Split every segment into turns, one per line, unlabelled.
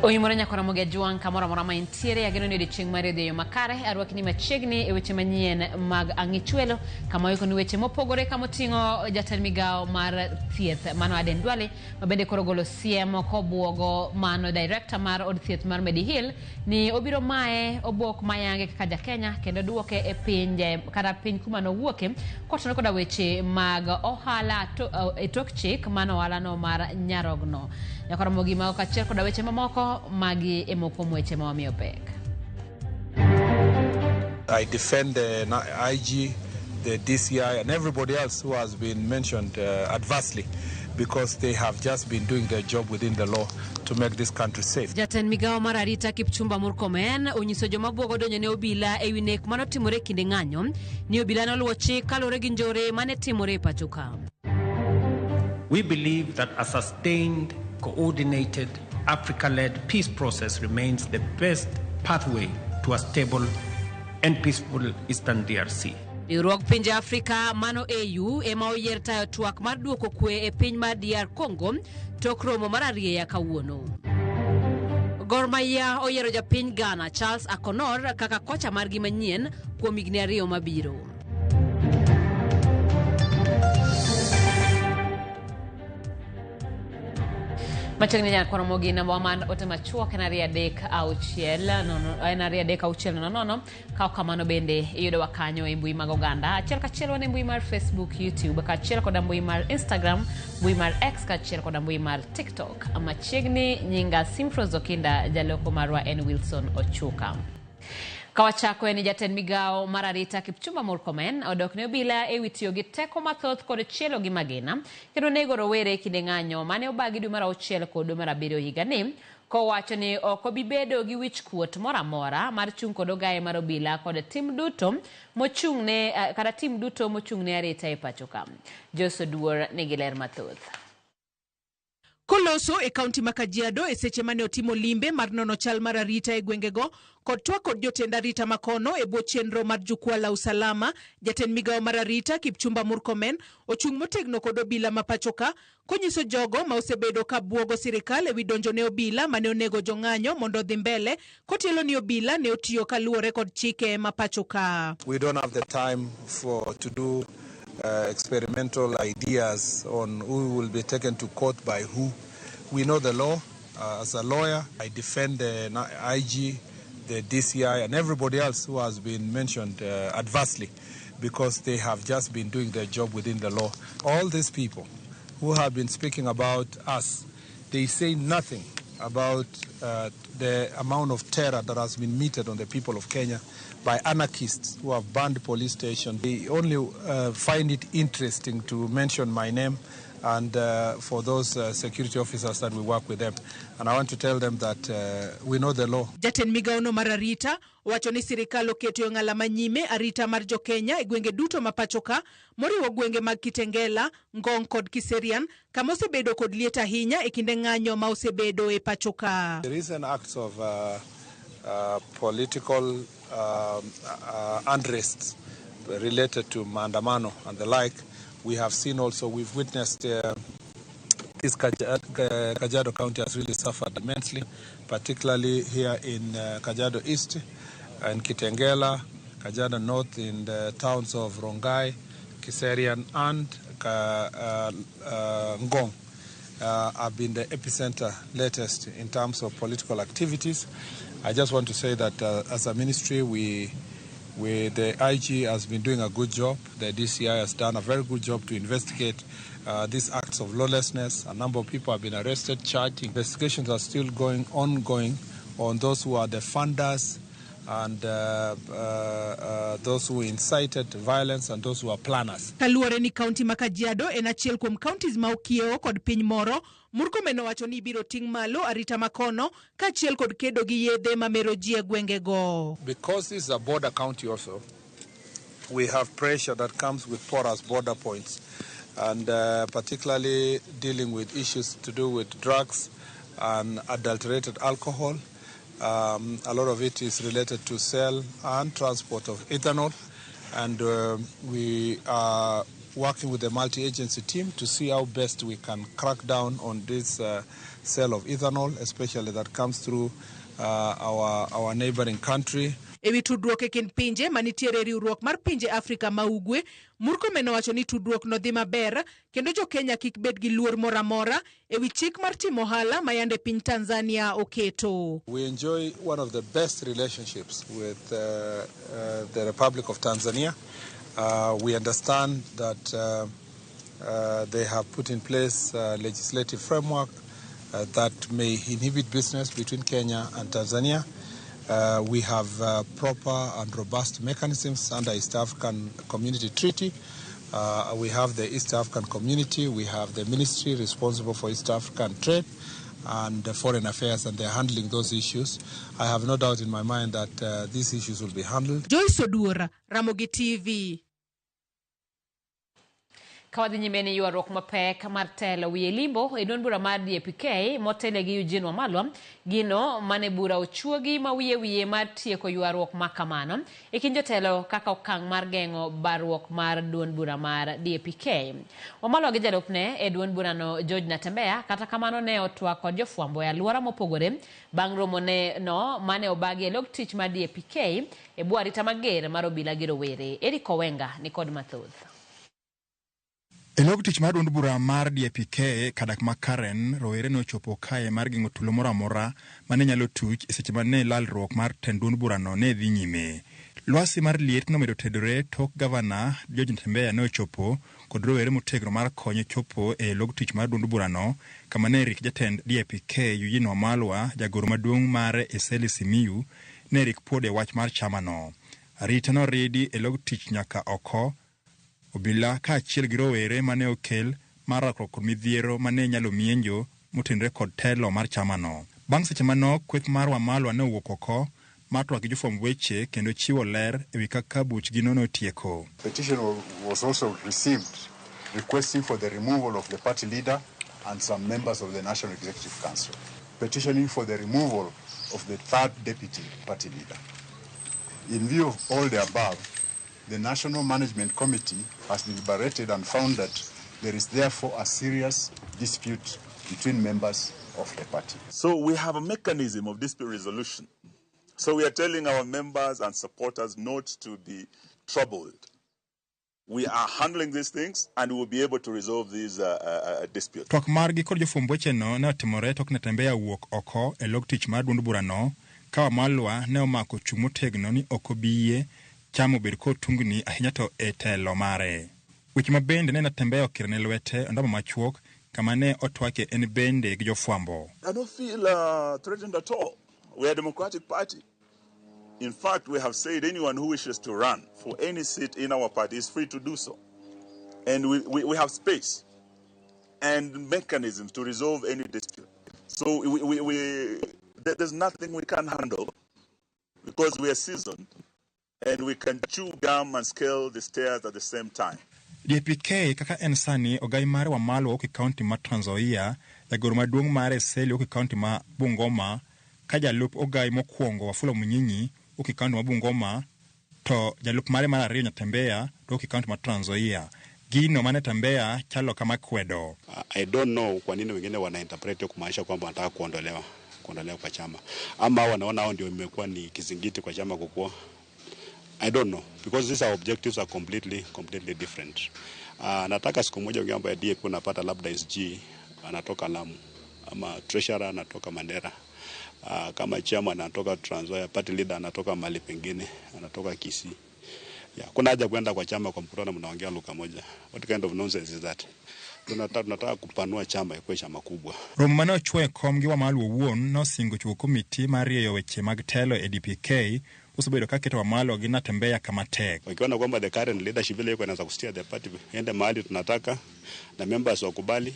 Oyimore nyaka Ramogi Ajwang' kamoro amora ma intiere ageno ni odiechieng' mari odhi e yo makare arwaki ni machiegni e weche manyien mag Ang'ichwelo kama oikoni weche mopogore kama oting'o jatend migawo mar thieth mano Aden Duale ma bende koro golo siem kobuogo mano director mar od thieth mar Mediheal ni obiro maye obok mayange kaka ja Kenya kendo duoke e pinje kata piny kuma nowuoke kotenore koda weche mag ohala to, e tok chik mano ohalano mar nyarogno. Nyaka Ramogi mago kaachiel koda weche mamoko magi e moko kuom weche ma wamiyo pek.
I defend the IG, the DCI, and everybody else who has been mentioned adversely because they have just been doing their job within the law to make this country safe.
Jatend migawo mar arita Kipchumba Murkomen onyiso joma buogo donjo ne obila e wi nek manotimore e kinde ng'anyo ni obila noluwo chik kaluwore gi njore mane timore e pacho ka.
We believe that a sustained, coordinated, Africa-led peace process remains the best pathway to a stable and peaceful Eastern DRC.
Riwruog pinje Afrika mano AU ema oyier tayo twak mar duoko kwe e piny mar DR Congo tok romo mar arieya kawuono. Gor Mahia oyiero japiny Ghana Charles Akonor kaka kocha margi manyien kuom higni ariyo mabiro. Machiegni nyaka romo gi namba mar ote machuok en 2 3 6 0 en 2 3 6 0 0. Ka kamano bende iyudowa kanyo e mbui mag oganda achiel kachiel wan e mbui mar Facebook, YouTube kaachiel koda mbui mar Instagram, mbui mar X kaachiel koda mbui mar TikTok. Machiegni nyinga Simfros Okinda, jaloko marwa en Wilson Ochuka. Kawachako en ni jatend migawo mar arita Kipchumba Murkomen odok ne obila e wi tiyo gi teko mathoth kod chielo gi magina kendo nego rowere e kinde ng'anyo mane obagi dwe mar auchiel kod dwe mar abiriyo higani kowacho ni ok obi bedo gi wich kuot moro amora mar chung' kod ogaye mar obila kod tim duto mochung' ne kata tim duto mochung' ne arita e pacho ka. Jose Oduor nigi ler mathoth.
Koloso e kaunti ma Kajiado e seche mane otimo limbe mar nono chal mar arita e gwengego kod twak kod jotend arita makono e bwo chenro mar Jukwaa la Usalama, jatend migawo mar arita Kipchumba Murkomen ochung' motegno kod obila ma pacho ka konyiso jogo ma osebedo ka buogo sirikal ewi donjo ne obila mane onego jong'anyo mondo odhi mbele kotielo ni obila ne otiyo kaluwore kod chike ma pacho ka.
We don't have the time for to do experimental ideas on who will be taken to court by who. We know the law. As a lawyer, I defend the IG, the DCI, and everybody else who has been mentioned adversely because they have just been doing their job within the law. All these people who have been speaking about us, they say nothing about the amount of terror that has been meted on the people of Kenya by anarchists who have burned police stations. They only find it interesting to mention my name and for those security officers that we work with them. And I want to tell them that we know the law.
Jatend migawono mar arita owacho ni sirikal oketo e ong'ala manyime arita mar jokenya e gwenge duto ma pacho ka moriwo gwenge mag Kitengela, Ngong kod Kiserian kama osebedo kod liet ahinya e kinde ng'anyo ma osebedo e pacho ka.
The recent acts of political unrest related to maandamano and the like, we have seen also, we've witnessed this Kajiado County has really suffered immensely, particularly here in Kajiado East and Kitengela, Kajiado North in the towns of Rongai, Kiserian and Ngong. Have been the epicenter latest in terms of political activities. I just want to say that as a ministry, the IG has been doing a good job. The DCI has done a very good job to investigate these acts of lawlessness. A number of people have been arrested, charged. Investigations are still ongoing on those who are the funders and those who incited violence and those who are planners.
Kaluwore ni kaunti ma Kajiado en achiel kuom counties ma okiewo kod piny moro, Murkomen owacho ni ibiro ting' malo arita makono kaachiel kod kedo gi yedhe mamero ji e gwengego.
Because this is a border county also, we have pressure that comes with porous border points, and particularly dealing with issues to do with drugs and adulterated alcohol. A lot of it is related to sale and transport of ethanol. And we are working with the multi-agency team to see how best we can crack down on this sale of ethanol, especially that comes through our neighboring country.
Ewi tudruok e kind pinje manitiere e riwruok mar pinje Afrika ma Ugwe, Murkomen owacho ni tudruok no dhi maber kendo jo Kenya kik bed gi luor moro amora ewi chik mar timo ohala ma yande piny Tanzania oketo.
We enjoy one of the best relationships with the Republic of Tanzania. We understand that they have put in place a legislative framework that may inhibit business between Kenya and Tanzania. We have proper and robust mechanisms under East African Community Treaty. We have the East African Community, we have the ministry responsible for East African trade and foreign affairs, and they're handling those issues. I have no doubt in my mind that these issues will be handled.
Joyce Oduor, Ramogi TV.
Ka wadhi nyime ni ywaruok mapek mar telo wiye limbo e duond bura mar DAP-K motelo gi Eugene Wamalwa, gino mane bura ochuogi ma wiye wiye mar tieko ywaruok ma kamano e kind jotelo kaka okang' mar geng'o barruok mar duond bura mar DAP-K. Wamalwa gi jalupne e duond burano George Natembeya kata kamano ne otwak kod jofwambo e alwora mopogore bang' romo ne no mane obagi e log tich mar DAP-K e bwo arita mager mar obila gi rowere. Eric Owenga ni kod mathoth.
E log tich mar duond bura mar DAP-K kadak ma Karen, rowere nochopo kae mar geng'o tulo moro amora mane nyalo tuch e seche mane lalruok mar tend duond burano ne dhi nyime. Lwasi mar liet nomedo tedore tok gavana George Natembeya ne ochopo kod rowere motegno mar konye chopo e log tich mar duond burano kama ne rik jatend DAP-K Eugene Wamalwa, jagoro maduong' mare Eseli Simiyu ne rik puode wach mar chamano. Arita noridi e log tich nyaka oko obila kaachiel gi rowere mane okel mar rakruok kod midhiero mane nyalo mienjo motenore kod telo mar chamano. Bang' seche manok, kweth mar Wamalwa ne owuok oko mar twak gi jofwamb weche kendo chiwo ler ewi kaka buchgino notieko.
Petition was also received requesting for the removal of the party leader and some members of the National Executive Council, petitioning for the removal of the third deputy party leader. In view of all the above, the National Management Committee has deliberated and found that there is therefore a serious dispute between members of the party.
So we have a mechanism of dispute resolution. So we are telling our members and supporters not to be troubled. We are handling these things and we will be able to resolve these disputes.
Twak margi kod jofwamb wecheno ne otimore tok Natembeya wuok oko e log tich mar duond burano ka Wamalwa ne omako chung' motegno ni ok obi yie chama obed kod tungni ahinya to e telo mare. Weche ma bende ne Natembeya okirone lwete ondamo machuok kama ne otwake en bende gi jofwambo.
I don't feel threatened at all. We are a democratic party. In fact, we have said anyone who wishes to run for any seat in our party is free to do so. And we have space and mechanisms to resolve any dispute. So there's nothing we can handle because we are seasoned and we can chew gum and scale the stairs at the same time.
DAP-K kaka en sani ogai mare Wamalwa wuok e kaunti ma Trans Nzoia, jagoro maduong' mare Eseli wuok e kaunti ma Bungoma, ka jalup ogai mokwongo Wafula Munyinyi wuok e kaunti ma Bungoma, to jalup mare mar ariyo Natembeya to wuok e kaunti ma Trans Nzoia. Gino mane Natembeya chalo kama kwedo.
I don't know kwa nini wengine wanainterpret kumaanisha kwamba wanataka kuondolewa kwa chama, ama wanaona hao ndio imekuwa ni kizingiti kwa chama kukua. I don't know, because these are objectives are completely different. Nataka siku moja ungeamba ya DAP unapata labda SG anatoka Lamu, ama treasurer anatoka Mandera, kama chairman anatoka Trans Nzoia, party leader anatoka mahali pengine, anatoka Kisii. Yeah, kuna haja kwenda kwa chama kwa mkutano mnaongea lugha moja. What kind of nonsense is that? Tunataka kupanua chama ikuwe chama kubwa.
Romo mane ochwo e kom gi Wamalwa owuon nosingo chiwo komiti mar rieyo weche mag telo e DPK osebedo ka keto Wamalwa gi Natembeya kama tek.
Wakiona kwamba the current leadership ile iko inaanza kusteer the party ende mahali tunataka na members wakubali,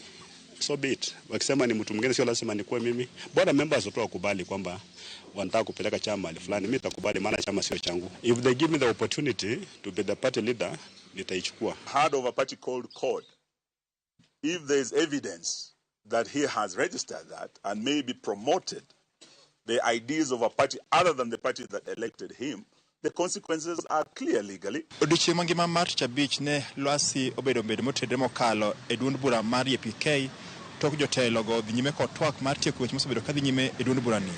so be it. Wakisema ni mtu mwingine sio lazima nikuwe mimi. Bora members tu wakubali kwamba wanataka kupeleka chama mahali fulani, mimi nitakubali maana chama sio changu. If they give me the opportunity to be the party leader, nitaichukua.
Heard of a party called CORD. If there is evidence that he has registered that and maybe promoted the ideas of a party other than the party that elected him, The consequences are clear legally.
Odiechieng' mangima mar tich abich ne lwasi obedo bedo motedre mokalo e duond bura mar DAP-K tok jotelo go dhi nyime kod twak mar tieko weche mosebedo ka dhi nyime e duond burani.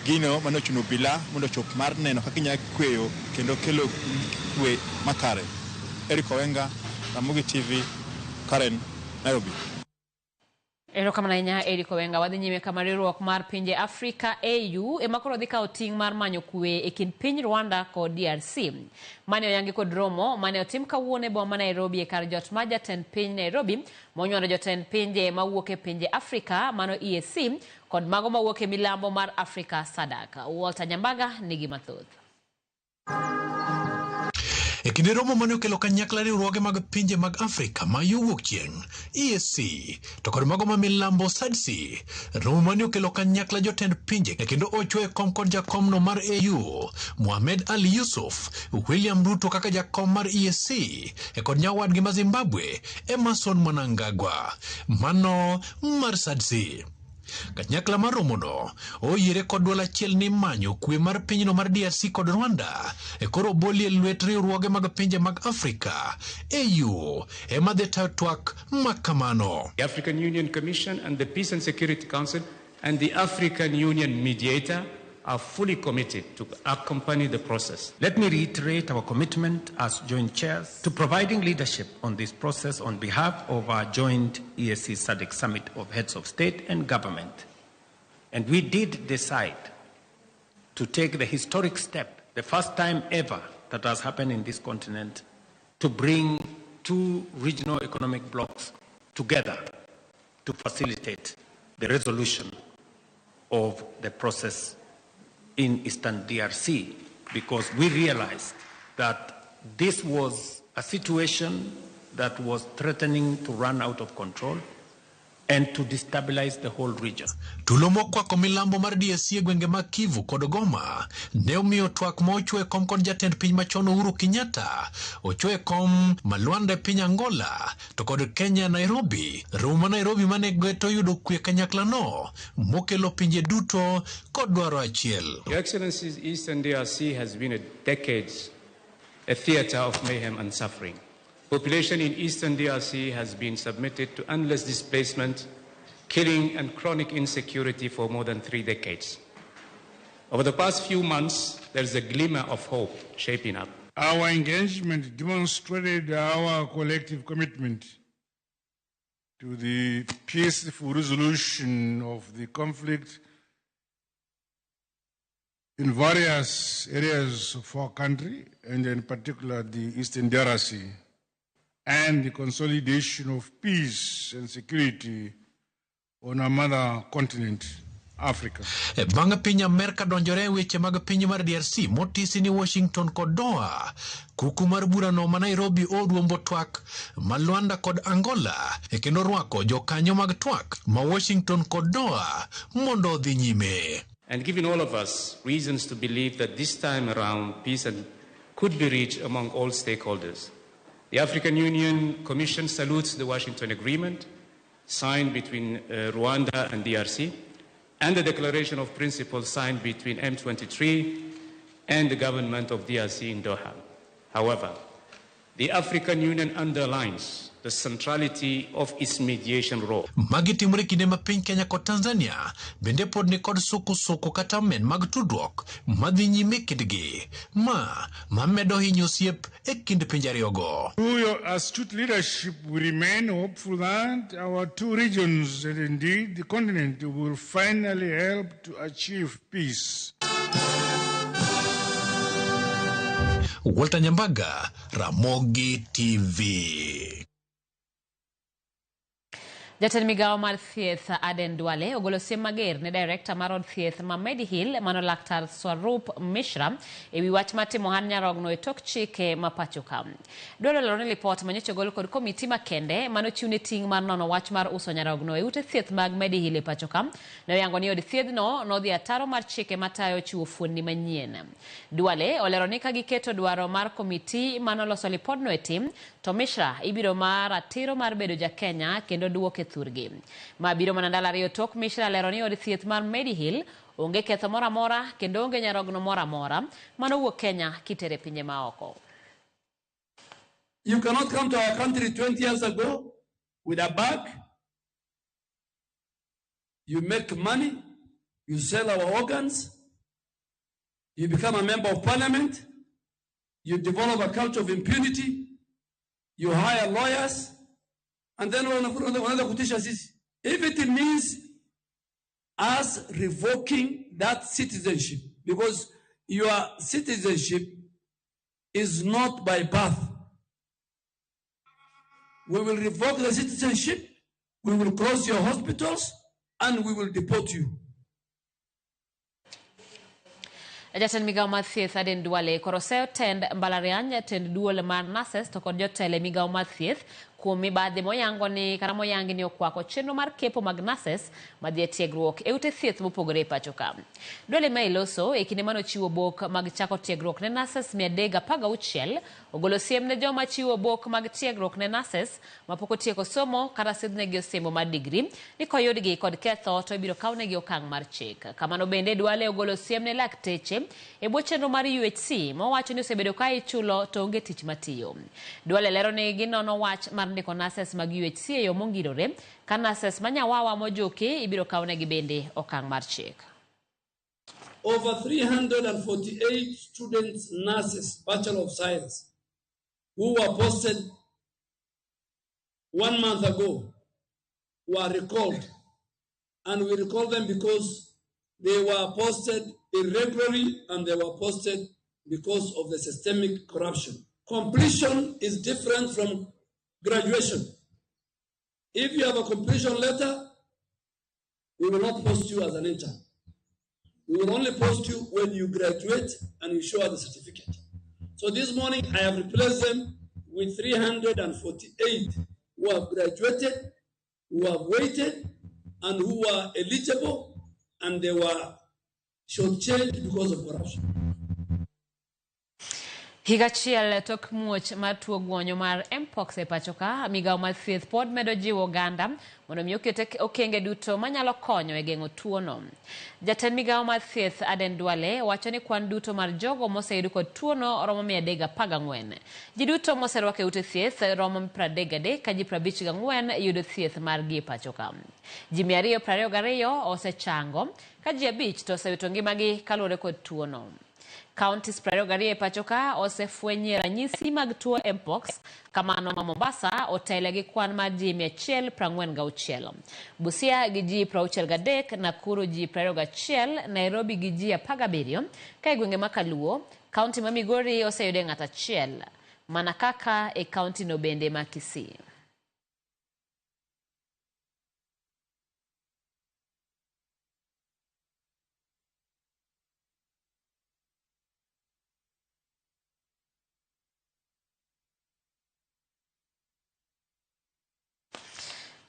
Gino mane ochuno obila mondo ochop mar neno kaka inyalo kweyo kendo kelo kwe makare. Eric Owenga, Ramogi TV, Karen, Nairobi.
Erokamano ahinya Eric Owenga. Wadhi nyime kama riwruok mar pinje Afrika AU ema koro dhi kawo ting' mar manyo kwe e kind piny Rwanda kod DRC. Mane oyangi kod romo mane otim kawuono e boma ma Nairobi e kar jot mar jatend piny Nairobi monywando jotend pinje mawuok e pinje Afrika mano EAC kod mago mawuok e milambo mar Afrika SADC. Walter Nyambaga nigi mathoth.
E kinde romo mane okelo kanyakla riwruoge mag pinje mag Afrika ma yo wuok chieng' EAC to kod mago ma milambo SADC, romo mane okelo kanyakla jotend pinje kendo ochwe kom kod jakomno mar AU Mohamed Ali Yusuf, William Ruto kaka jakom mar EAC e kod nyawadgi ma Zimbabwe Emmerson Mnangagwa. Mano mar SADC. Kanyakla mar romono oyiere kod duol achiel ni manyo kwe mar pinyno mar DRC kod Rwanda e koro bolie lwet riwruoge mag pinje mag Afrika AU ema dhi tayo twak makamano.
The African Union Commission and the Peace and Security Council and the African Union mediator are fully committed to accompany the process.
Let me reiterate our commitment as joint chairs to providing leadership on this process on behalf of our joint EAC SADC Summit of Heads of State and Government. And we did decide to take the historic step, the first time ever that has happened in this continent, to bring two regional economic blocs together to facilitate the resolution of the process in Eastern DRC, because we realized that this was a situation that was threatening to run out of control and to destabilize the whole region.
Tulo mokwako milambo mar DRC e gwenge mag Kivu kod Goma ne omiyo twak ma ochwe kom kod jatend piny machon Uhuru Kenyatta ochwe kom ma Luanda e piny Angola to kod Kenya Nairobi. Romo ma Nairobi mane geto yudo kwe kanyakla no mokelo pinje duto kod dwaro achiel.
Your Excellencies, Eastern DRC has been a decades a theater of mayhem and suffering. Population in Eastern DRC has been submitted to endless displacement, killing, and chronic insecurity for more than 3 decades. Over the past few months, there is a glimmer of hope shaping up.
Our engagement demonstrated our collective commitment to the peaceful resolution of the conflict in various areas of our country, and in particular the Eastern DRC, and the consolidation of peace and security on our mother continent, Africa.
Bang' piny Amerka donjore e weche mag piny mar DRC motisi ni Washington kod Doha, kuku mar burano ma Nairobi oruombo twak ma Luanda kod Angola e kendo rwako jokanyo mag twak ma Washington kod Doha mondo odhi nyime.
And giving all of us reasons to believe that this time around peace and could be reached among all stakeholders. The African Union Commission salutes the Washington Agreement signed between Rwanda and DRC and the Declaration of Principles signed between M23 and the government of DRC in Doha. However, the African Union underlines the centrality of its mediation role.
Magi timore kinde ma piny Kenya kod Tanzania bende pod ni kod sukusuku kata men mag tudruok madhi nyime kindgi ma mamedo hinyo osiep e kind pinje ariyogo.
Through your astute leadership, we remain hopeful that our two regions and indeed the continent will finally help to achieve peace.
Walter Nyambaga, Ramogi TV.
Jatend migawo mar thieth Aden Duale ogolo siem mager ne director mar od thieth ma Medihill mano Laktar Swarup Mishra ewi wach mar timo ohand nyarogno e tok chike ma pacho ka. Duale olero ni lipot manyocha ogol kod komiti makende manochiw ne ting' mar nono wach mar uso nyarogno e ute thieth mag Medihill e pacho ka ne oyango ni od thiedhno nodhi ataro mar chike matayo chiwo fuonni manyien. Duale olero ni ka giketo dwaro mar komiti manoloso lipodno e tim to Mishra ibiro mar ratiro mar bedo ja Kenya kendo duoke thurgi. Ma biro mana ndalo ariyo tok Mishra lero ni od thieth mar Medihill Onge ketho moro amora kendo onge nyarogno moro amora manowuok Kenya kitere pinje maoko.
You cannot come to our country 20 years ago with a bag. You make money, you sell our organs, you become a member of parliament, you develop a culture of impunity, you hire lawyers, and then wanaanza kutisha sisi. If it means us revoking that citizenship, because your citizenship is not by birth. We will revoke the citizenship, we will close your hospitals, and we will deport you.
Jatend migawo mar thieth Aden Duale koro oseyo tend mbalariany, tend duol mar nurses to kod jotelo e migawo mar thieth kuom mibadhi moyango ni kata moyangi ni okwako chenro mar kepo mag nurses madhi e tiegruok e ute thieth mopogore e pacho ka. Duale ma iloso e kinde mane ochiwo obok mag chako tiegruok ne nurses 316 ogolo siem ne joma chiwo obok mag tiegruok ne nurses mapok otieko somo kata sidhnegi osimbo mar digri ni koyudgi kod ketho to ibiro kawnegi okang' mar chik. Kamano bende Duale ogolo siem ne lakteche e bwo chenro mar UHC mowacho ni osebedo ka ichulo to onge tich matiyo. Duale lero ni ginono wach mar ndiko nurses mag UHC e yo mongirore ka nurses manyawawa mojuki ibiro kawnegi bende okang' mar chik.
Over 348 students, nurses, Bachelor of Science, who were posted 1 month ago were recalled. And we recalled them because they were posted irregularly and they were posted because of the systemic corruption. Completion is different from graduation. If you have a completion letter, we will not post you as an intern. We will only post you when you graduate and you show us the certificate. So this morning, I have replaced them with 348 who have graduated, who have waited, and who were eligible, and they were shortchanged because of corruption.
Higa achiel tok muoch mar tuo guonyo mar Mpox e pacho ka, migawo mar thieth pod medo jiwo oganda mondo mi oket okenge duto manyalo konyo e geng'o tuono. Jatend migawo mar thieth Aden Duale wacho ni kwan duto mar jogo moseyud kod tuono romo 314. Ji duto moserwak e ute thieth romo 33 ka ji 54 yudo thieth margi e pacho ka. Ji 222 osechango ka ji 5 to osewito ngimagi kaluwore kod tuono. Counties 22 e pacho ka osefwenye ranyisi mag tuo Mpox, kamano ma Mombasa otele gi kwan mar ji 146. Busia gi ji 63, Nakuru ji 21, Nairobi gi ji 17, ka e gwenge ma Kaluo, kaunti ma Migori oseyude ng'ato achiel, mana kaka e kaunti no bende ma Kisii.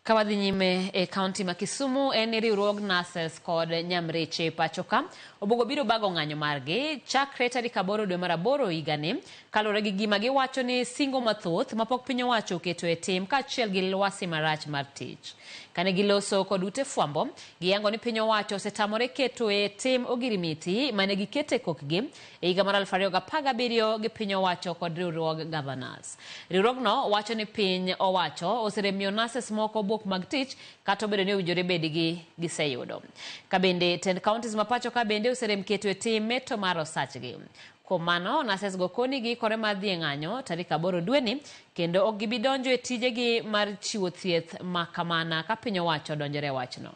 Ka wadhi nyime e kaunti ma Kisumu en ni riwruog nurses kod nyamreche pacho ka obugo biro bago ng'anyo margi chakre tarik 8 dwe mar 8 higani kaluwore gi gima giwacho ni singo mathoth mapok piny owacho oketo e tim kaachiel gi lwasi marach mar tich. Kane giloso kod ute fwambo, giyango ni piny owacho osetamore keto e tim ogirimiti mane gikete kokgi e higa mar 2017 gi piny owacho kod riwruog governors. Riwruogno wacho ni piny owacho oseremiyo nurses moko obok mag tich kata obedo ni owinjore bedgi giseyudo. Ka bende tend counties ma pacho ka bende oserem keto e tim meto mar osachgi. Kuom mano, nurses go koni giikore mar dhi e ng'anyo tarik 8 dweni kendo ok gibi donjo e tijegi mar chiwo thieth ma kamana ka piny owacho odonjore e wachno.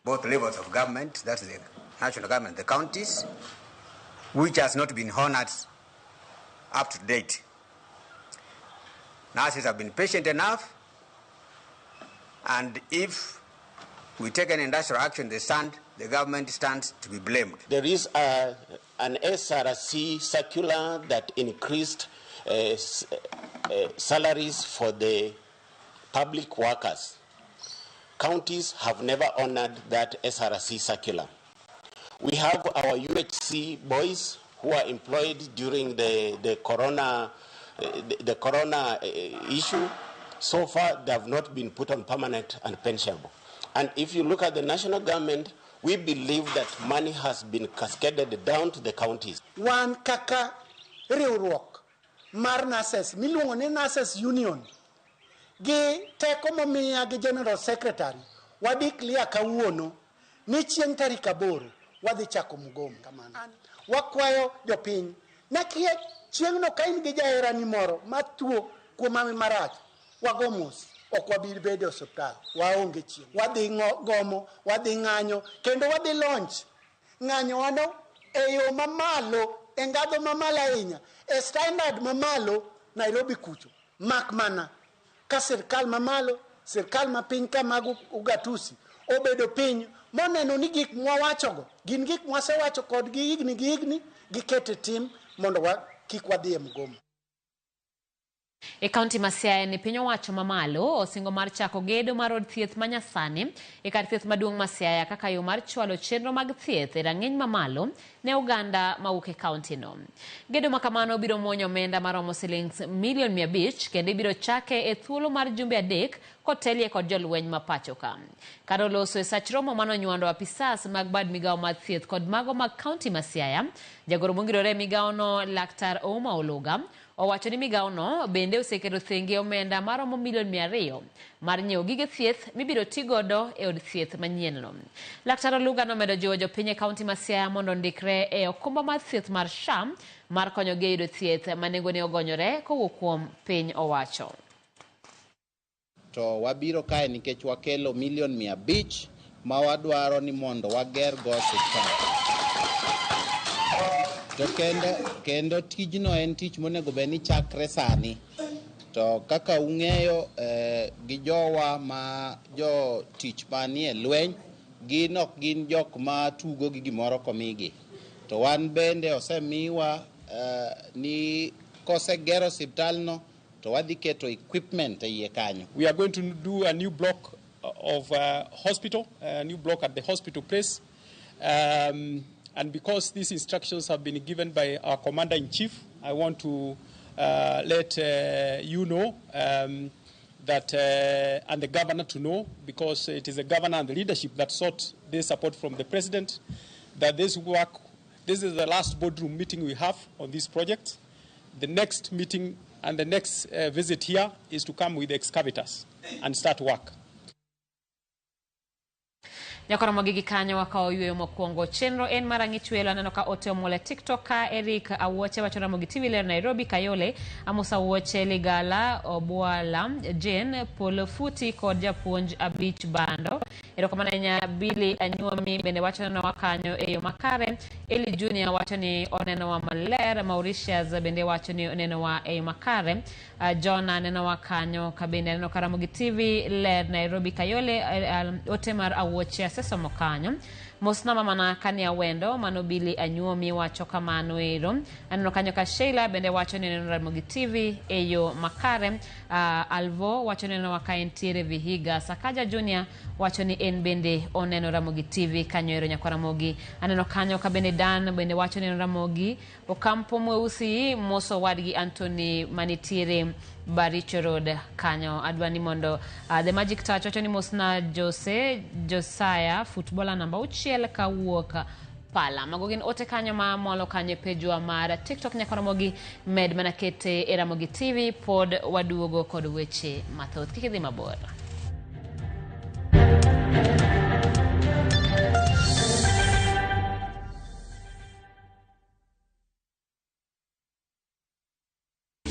Both levels of government, that's the national government, the counties, which has not been honored up to date. Nurses have been patient enough, and if we take an industrial action, the government stands to be blamed.
There is an SRC circular that increased salaries for the public workers. Counties have never honored that SRC circular. We have our UHC boys who are employed during the corona issue. So far, they have not been put on permanent and pensionable. And if you look at the national government, We believe that money has been cascaded down to the counties.
Wan kaka riwruok mar nurses miluongo ni Nurses Union gi teko momiya gi General Secretary wa declare kawuono ni chieng' tarik 8 wadhi chako mgomo. Kamano wakwayo jopiny nakie chieng'no ka in gi jaherani moro matuo kuom hawi marach, wago mos, ok wabi bedo e osiptal, waonge chieng', wadhi gomo, wadhi ng'anyo kendo wadhi launch ng'anyo wano e yo mamalo, e ngadho mamalo ahinya, e standard mamalo Nairobi kucho, mak mana ka sirkal mamalo, sirkal mapiny ka mag ugatusi obedo piny moneno ni gik mwawachogo gin gik mwasewacho kodgi higni gi higni, gikete tim mondo kik wadhi e mgomo.
E kaunti ma Siaya ni piny owacho mamalo osingo mar chako gedo mar od thieth manyasani e kar thieth maduong' ma Siaya kaka yo mar chwalo chenro mag thieth e rang'iny mamalo ne oganda mawuok e kaunti no. Gedo ma kamano biro muonyo omenda maromo silings milion 500 kendo ibiro chake e thuolo mar jumbe 3 kotelie kod jolweny ma pacho ka. Kar loso e sach romo manonywando apisas mag bad migawo mar thieth kod mago mag kaunti ma Siaya, jagoro mongirore e migawono Laktar Ouma Oluga owacho ni migawono bende oseketo thenge omenda maromo milion 200 mar nyiewo gige thieth mibiro ti godo e od thieth manyienno. Laktar Oluga nomedo jiwo jopiny e kaunti ma Siaya mondo ondikre e okumba mar thieth mar SHA mar konyogi e yudo thieth ma nengone ogonyore kowuok kuom piny owacho.
To wabiro kae nikech wakelo milion 500 ma wadwaro ni mondo wager go osiptal. To kendo tijno en tich monego bed ni chakre sani. To kaka ung'eyo gi jowa ma jotich manie lweny, gin ok gin jok ma tugo gi gimoro komigi. To wan bende osemiwa ni kosegero osiptalno to wadhi keto equipment e iye kanyo.
We are going to do a new block of hospital, a new block at the hospital place. And because these instructions have been given by our commander-in-chief, I want to let you know that, and the governor to know, because it is the governor and the leadership that sought this support from the president, that this work, this is the last boardroom meeting we have on this project. The next meeting and the next visit here is to come with excavators and start work.
Nyakoromo gi kanyo wakawo yweyo mokwongo. Chenro en mar ang'ich welo. Aneno ka ote omol e TikTok ka Eric Awuoche wacho Ramogi TV ler Nairobi Kayole, Amos Awuoche Ligala Obwala Jane Polo Futi kod japuonj Abich Bando. Erokamano ahinya. Billy Anyuomi bende wacho nenowa kanyo e yo makare. Eli Junior wacho ni onenowa maler. Mauritius bende wacho ni onenowa e yo makare. John nenowa kanyo ka bende aneno ka Ramogi TV ler Nairobi Kayole. Ote mar Awuoche asesomo kanyo. Mosna mamana kania wendo mano Billy Anyuomi wacho kamano ero. Aneno kanyo ka Sheila bende wacho ni neno Ramogi TV e yo makare. Alvo wacho ni neno ka entiere Vihiga. Sakaja Junior wacho ni en bende oneno Ramogi TV kanyo ero nyakwa Ramogi. Aneno kanyo ka bende Dan bende wacho ni neno Ramogi. Okampo Mweusi moso wadgi Anthony manitiere Baricho Road kanyo. Adwa ni mondo The Magic Touch wacho ni mosna Jose Josiah footballer namba 6 kawuok Pala. Mago gin ote kanyo ma molo kanyo e pejwa mar TikTok nyaka Ramogi med mana kete e Ramogi TV. Pod waduogo kod weche mathoth. Kik idhi mabor.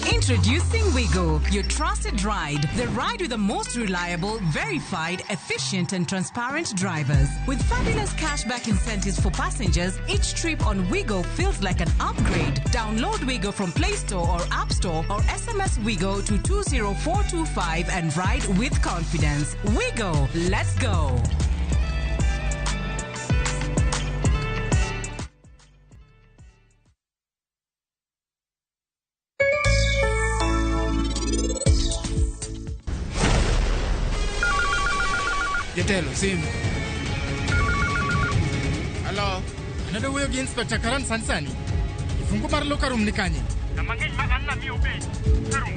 Introducing Wigo, your trusted ride. The ride with the most reliable, verified, efficient and transparent drivers. With fabulous cashback incentives for passengers, each trip on Wigo feels like an upgrade. Download Wigo from Play Store or App Store or SMS Wigo to 20425 and ride with confidence. Wigo, let's go.
Jatelo, simu. Hello. Anado wuoyo gi Inspector Karan sani sani. Kifungu mar locker room ni kanye?
Mang'eny ma an namiyo be. Room.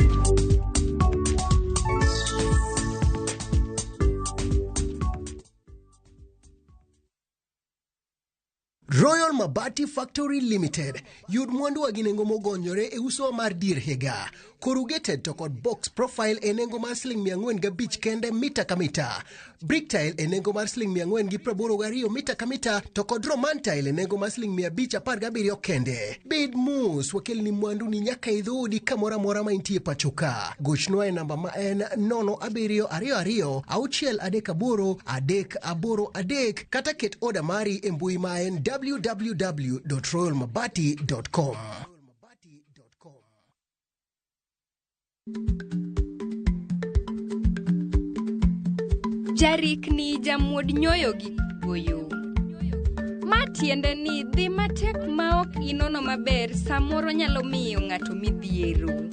Royal Mabati Factory Limited yud mwanduwa gi nengo mogonyore e usowa mar dier higa. Corrugated to kod box profile e nengo mar siling 405 kende mita ka mita. Brick tile e nengo mar siling 482 mita ka mita to kod Roman tile e nengo mar siling 517 kende. Bed mos wakelni mwandu ni nyaka e dhoodi kamoro amora ma intie pacho ka. Gochnwa e namba ma en 0722 638 383 kata ket oda mari e mbui ma en www.royalmabati.com.
Jarikni jamuod nyoyo gi goyo. Ma tiende ni dhi matek ma ok inono maber samoro nyalo miyo ng'ato midhiero.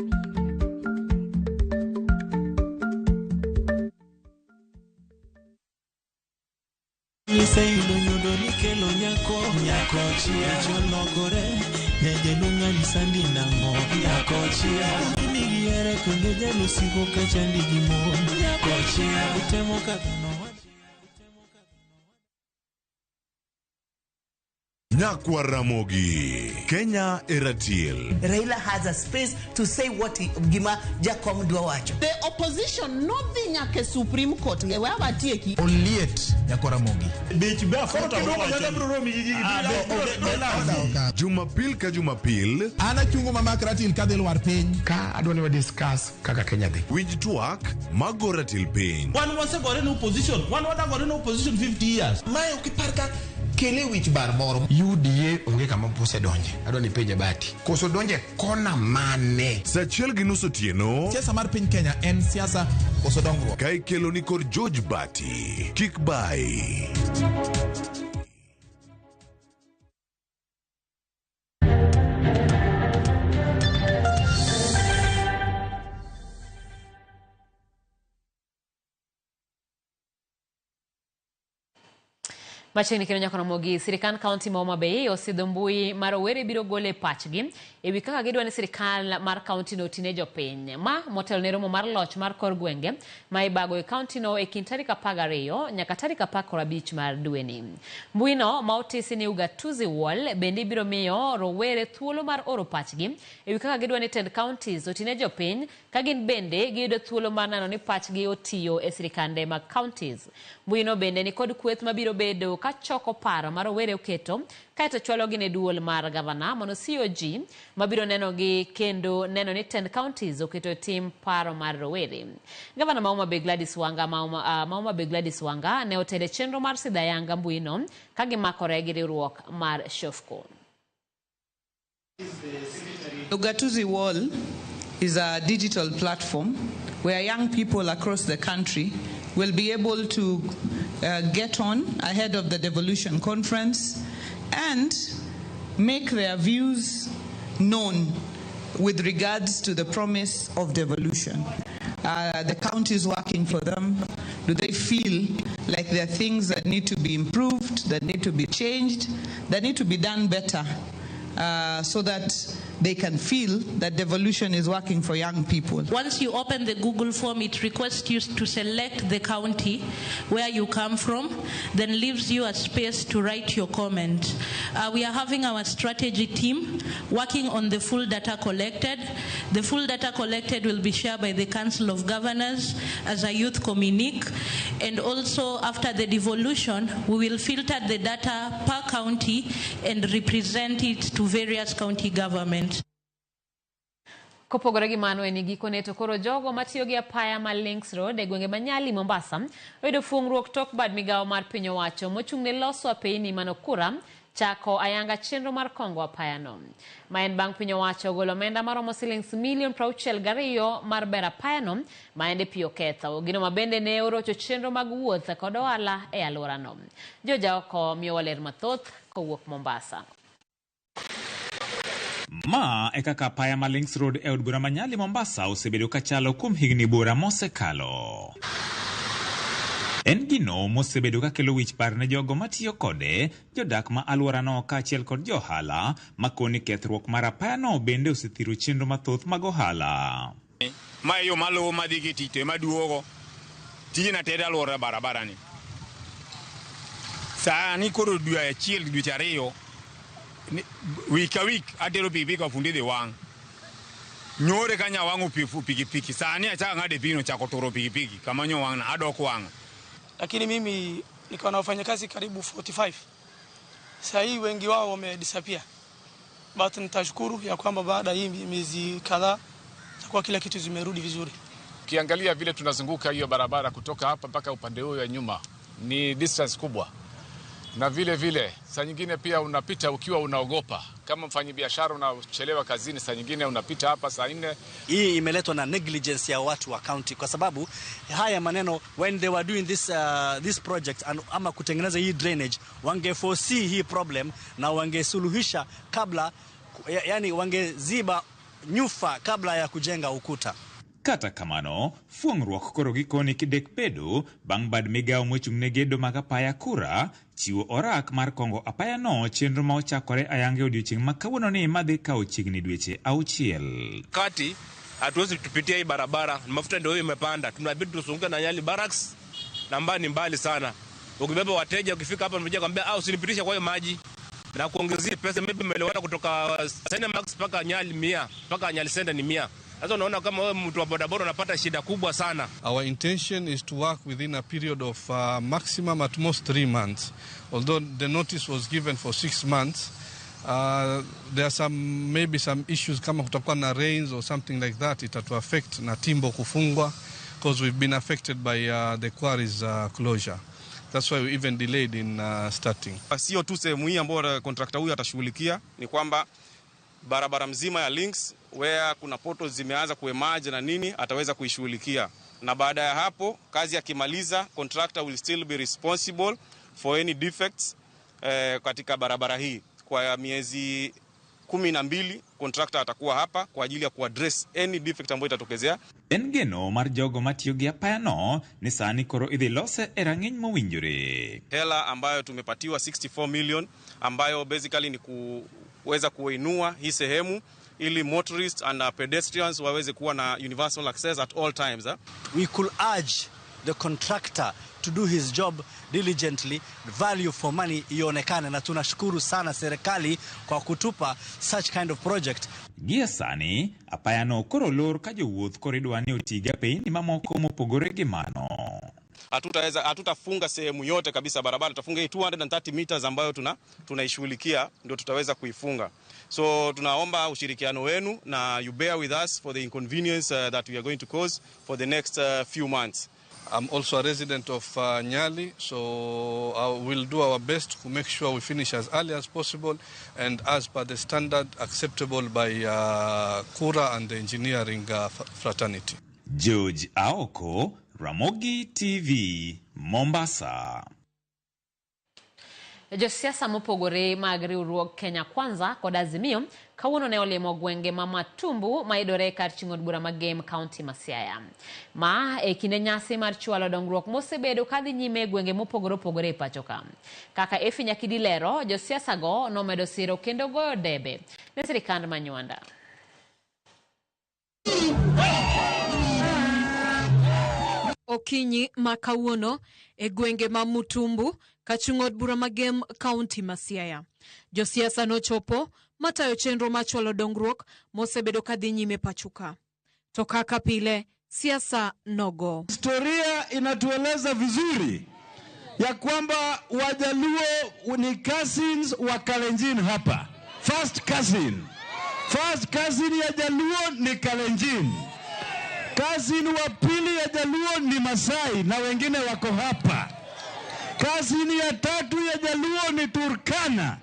Iseyudo nyodo nikelo nyako nyako chia cholokore nyajelu ng'ani sandi nang'o nyako chia migi here kendo jalusigo ka chandi gi mon nyako chia utemo kaka
Nyakwa Ramogi, Kenya Eratil.
Raila has a space to say what he, gima Jakom dwa wacho.
The opposition nodhi nyaka e Supreme Court e we awatieki.
Oliet nyakwa Ramogi.
Jumapil ka Jumapil.
An achungo mamak ratil kadhi lwar piny.
Ka adwa ni wa discuss kaka Kenya dhi.
Winj twak mago ratil piny.
Wan wasegore ne opposition, wan wadagore ne opposition 50 years.
Mae ok ipar ka kele wich bar moro.
UDA onge kama osedonje. Adwa ni penje Bati. Koso donje kona mane?
Saa achiel gi nus otieno.
Siasa mar piny Kenya en siasa koso dongruok.
Ka ikelo ni kod George Bati. Kik bai.
Machiegni kendo nyaka Ramogi, sirikand kaunti ma Homa Bay osidho mbui ma rowere biro golo e pachgi e wi kaka gidwa ni sirikal mar kaunti no otine jopiny. Ma motelo ne romo mar loch mar kor gwenge ma ibago e kaunti no e kind tarik 12 nyaka tarik 15 mar dweni. Mbui no ma otisi ni Ugatuzi Wall bende biro miyo rowere thuolo mar oro pachgi e wi kaka gidwa ni tend counties otine jopiny ka gin bende giyudo thuolo mar neno ni pachgi otiyo e sirikande mag counties. Mbui no bende ni kod kweth mabiro bedo kachoko paro ma rowere oketo kaeto chwalogi ne duol mar gavana mano COG mabiro neno gi kendo neno ni tend counties oketo tim paro mar rowere. Gavana ma Homa Bay Gladys Wanga ma Homa Bay Gladys Wanga ne otelo chenro mar sidho ayanga mbui no ka gimakore gi riwruok mar Shofco.
Ugatuzi Wall is a digital platform where young people across the country will be able to get on ahead of the devolution conference and make their views known with regards to the promise of devolution. The county is working for them. Do they feel like there are things that need to be improved, that need to be changed, that need to be done better, so that they can feel that devolution is working for young people?
Once you open the Google form, it requests you to select the county where you come from, then leaves you a space to write your comment. We are having our strategy team working on the full data collected. The full data collected will be shared by the Council of Governors as a youth communique, and also after the devolution, we will filter the data per county and represent it to various county governments.
Kopogore gi mano en gikone to koro jogo matiyo gi apaya ma Links Road e gwenge ma Nyali Mombasa oyudo fungruok tok bad migawo mar piny owacho mochung' ne loso apeyni manokura chako ayanga chenro mar kongo apayano. Ma en bang' piny owacho golo omenda maromo silings milion 62 mar bero apayano ma ende pi oketho. Gino ma bende ne orocho chenro mag wuoth kod ohala e alworano. Jojaoko miyowa ler mathoth kowuok Mombasa.
Ma e kaka apaya ma Links Road e od bura ma Nyali Mombasa osebedo kachalo kuom higni buora mosekalo. En gino mosebedo kakelo wich bar ne jogo matiyo kode, jodak ma alworano kaachiel kod johala, makoni kethruok mar apayano bende osethiro chenro mathoth mag ohala.
Ma e yo maluwo madhi gi tich to ema duogo. Tijena te alwora barabara ni. Sani koro dwe achiel dweche ariyo Wik ka wik atero pikipiki ka fundi dhi wang'. Nyore ka nyawang'o pikipiki. Sani achako ng'ade pino chako turo pikipiki. Kama nyowang'na adok wang'o.
Lakini mimi niko na wafanyakazi karibu 45. Sasa hii wengi wao wamedisappear. But nitashukuru ya kwamba baada hii miezi kadhaa itakuwa kila kitu zimerudi vizuri.
Ukiangalia vile tunazunguka hiyo barabara kutoka hapa mpaka upande huo ya nyuma ni distance kubwa, na vile vile saa nyingine pia unapita ukiwa unaogopa. Kama mfanyabiashara unachelewa kazini, saa nyingine unapita hapa saa 4.
Hii imeletwa na negligence ya watu wa county, kwa sababu haya maneno when they were doing this project and, ama kutengeneza hii drainage, wange foresee hii problem na wangesuluhisha kabla, yani wangeziba nyufa kabla ya kujenga ukuta.
Kata kamano, fuong'ruok koro gikoni kidek bedo bang' bad migawo mochung' ne gedo mag apaya kura chiwo orak mar kongo apaya no chenro ma ochakore ayanga e odiochieng' ma kawuono ni madhi kawo chiegni dweche 6.
Kati hatuwezi tupitia hii barabara, mafuta ndio imepanda, tunabidi tuzunguke na Nyali Barracks na mbali ni mbali sana. Ukibeba wateja ukifika hapa mmoja kwambia au usinipitishe kwa hiyo maji na kuongezea pesa, maybe melewana kutoka Cinemax mpaka Nyali 100 mpaka Nyali Center ni 100. Sasa unaona kama wewe mtu wa bodaboda unapata shida kubwa sana.
Our intention is to work within a period of maximum at most 3 months. Although the notice was given for 6 months, there are some maybe some issues kama kutakuwa na rains or something like that itatu affect na timbo kufungwa because we've been affected by the quarries closure. That's why we even delayed in starting.
Sio tu sehemu hii ambayo contractor huyu atashughulikia, ni kwamba barabara mzima ya Links where kuna potholes zimeanza kuemerge na nini ataweza kuishughulikia. Na baada ya hapo kazi akimaliza, contractor will still be responsible for any defects katika barabara hii. Kwa miezi 12 contractor atakuwa hapa kwa ajili ya kuaddress any defect ambayo itatokezea.
En geno mar jogo matiyo gi apaya no ni sani koro idhi lose e rang'iny mowinjore.
Hela ambayo tumepatiwa 64 million ambayo basically ni kuweza kuinua hii sehemu ili motorists and pedestrians waweze kuwa na universal access at all times.
We could urge the contractor to do his job diligently, value for money ionekane, na tunashukuru sana serikali kwa kutupa such kind of project.
Gie sani, apaya no koro lor ka jowuoth koro idwa ni oti gi apeyni mamoko mopogore gi mano.
Hatutafunga sehemu yote kabisa barabara, tutafunga hii 230 meters ambayo tunaishughulikia ndio tutaweza kuifunga. So tunaomba ushirikiano wenu na you bear with us for the inconvenience that we are going to cause for the next few months.
I'm also a resident of Nyali, so I will do our best to make sure we finish as early as possible and as per the standard acceptable by Kura and the engineering fraternity.
George Aoko, Ramogi TV, Mombasa.
Josiasa mopogore mag riwruog Kenya Kwanza kod Azimio kawuono ne olimo gwenge ma Matumbu mayudore kar chung'o od bura ma Gem County ma Siaya. Ma e kinde nyasi mar chwalo dongruok mosebedo kadhi nyime e gwenge mopogore opogore e pacho ka. Kaka Effie Nyakidi lero, josiasa go nomedo siro kendo goyo debe ne sirikand ma Nywanda.
Okinyi ma kawuono e gwenge ma Mutumbu kachung'o od bura ma Gem County ma Siaya. Josiasa nochopo matayo chenro mar chwalo dongruok mosebedo kadhi nyime pacho ka. To kaka pile, siasa nogo.
Historia inatueleza vizuri ya kwamba Wajaluo ni cousins wa Kalenjin hapa. First cousin. First cousin ya Jaluo ni Kalenjin. Cousin wa pili ya Jaluo ni Masai na wengine wako hapa. Cousin ya tatu ya Jaluo ni Turkana.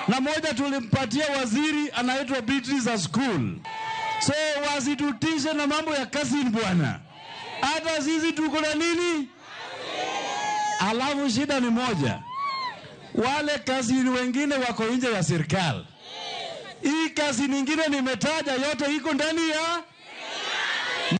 Na moja tulimpatia waziri anaitwa Beatrice Askul. So wasitutishe na mambo ya cousin bwana. Hata sisi tuko na nini? Alafu shida ni moja. Wale cousin wengine wako nje ya serikali. Hii cousin nyingine nimetaja yote iko ndani ya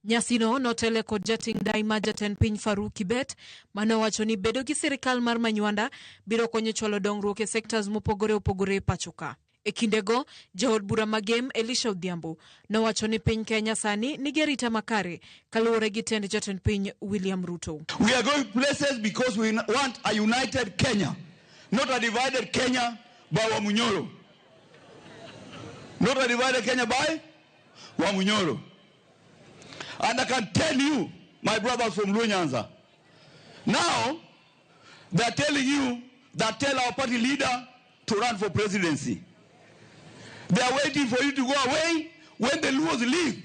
Nyasino notele kod jating' dai ma jatend piny Faruk Kibet manowacho ni bedo gi sirikal mar Manywanda biro konyo chwalo dongruok e sectors mopogore opogore e pacho ka. E kindego, jaod bura ma Gem Elisha Odhiambo nowacho ni piny Kenya sani nigi arita makare kaluwore gi tend jatend piny William Ruto.
We are going places because we want a united Kenya, not a divided Kenya by Wamunyoro. Not a divided Kenya by Wamunyoro. And I can tell you, my brothers from Luo Nyanza, now they are telling you that tell our party leader to run for presidency. They are waiting for you to go away. When the Luos leave,